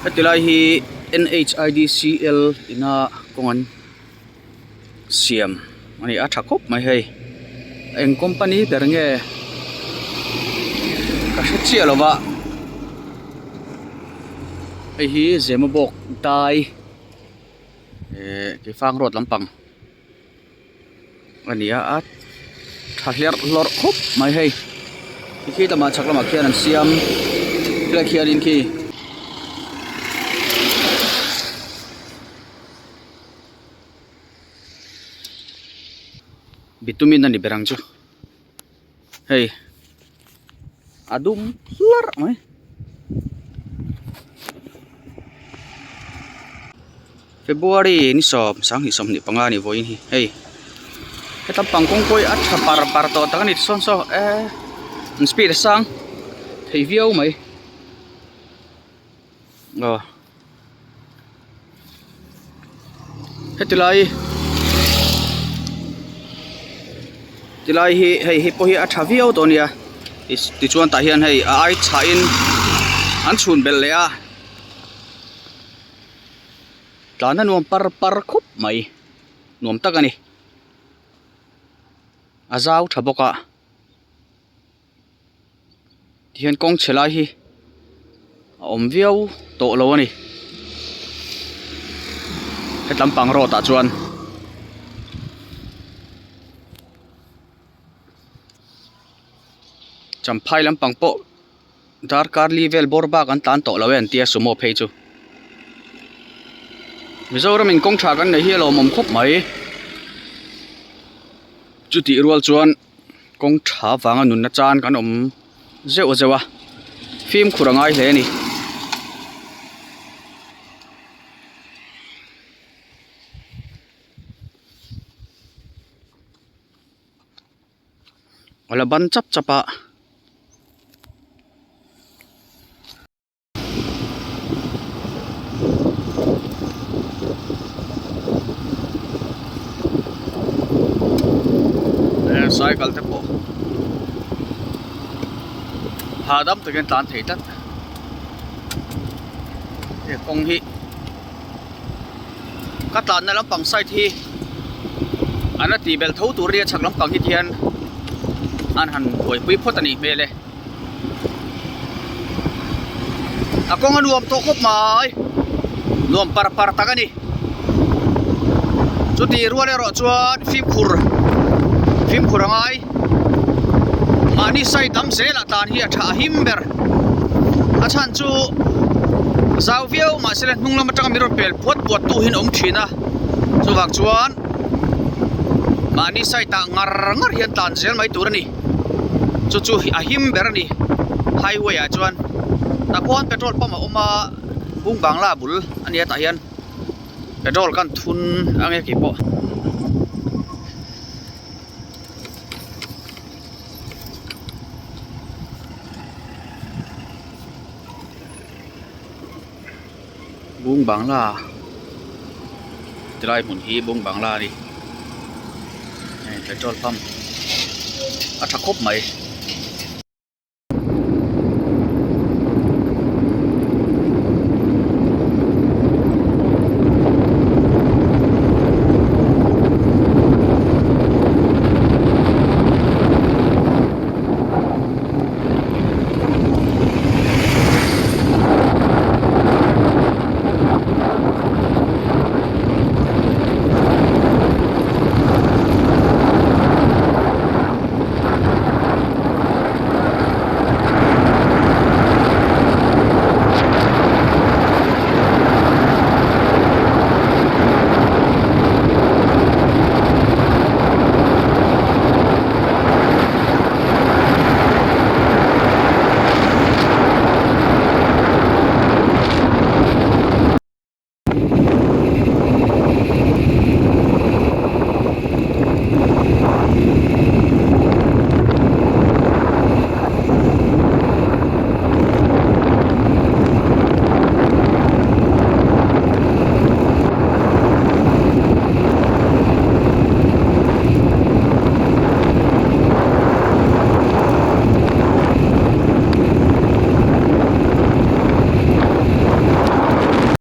Heti lai hi N_H_I_D_C_L ina kawng an siam a ni a tha khawp mai hei eng company ber nge ka hre chiah lo va hei hi Zemabawk dai ehh Keifang road lampang. A ni a a tha hlerh hlawrh khawp mai hei khi lamah chhak lamah khian an siam helai khianin khi bitumin a ni ber ang chu hei a dum hlarh mai. February ni sawm sanghnih 25 a ni vawiin hi hei heta pang kawng pawh hi a tha par par tawh tak a ni sawn saw eee an speed a sang thei viau mai aw heti lai tilai hi hei hi pawh hi a tha viau tawh a nia tichuan tah hian hei a ai chhahin an chhun belh leh a. Tlan a nuam par par khawp mai nuam tak a ni a zau tha bawk a tihian kawng chhe lai hi a awm viau tawh lo a ni hetlam pang road ah chuan. Champhai lampang pawh. Darkar li vel bawr bak an tlan tawh lo e an tia sumo phei chu. Mizoram in kawng tha kan nei hi a lawmawm khawp mai. Chutih rual chuan kawng tha vanga nunna chan kan awm zeuh zeuh a, fimkhur a ngai hle a ni. A la ban chap chap a. Cycle te pawh hahdam takin tlan thei tlat he kawng hi. Ka tlanna lampang side hi an la tih belh tho tur nia chhak lampang hi tihian an han buaipui phawt a nih hmel e. A kawng a nuam tawh khawp mai nuam par par tak a ni. Chutih rual erawh chuan fimkhur fimkhur a ngai mahni side lam zelah tlan hi a tha a him ber a chhan chu zau viau mahse le hnung lam atanga min rawn pel puat puat tu hi an awm thin a chuvang chuan mahni side ah ngar ngar hian tlan zel mai tur a ni chu chu a him ber a ni highway ah chuan tah khuan petrol pump a awm a bung bangla bul a nia tah hian petrol kan thun ang e keipawh. Bung bangla tilai hmun hi bung bangla a ni hei petrol pump a tha khawp mai.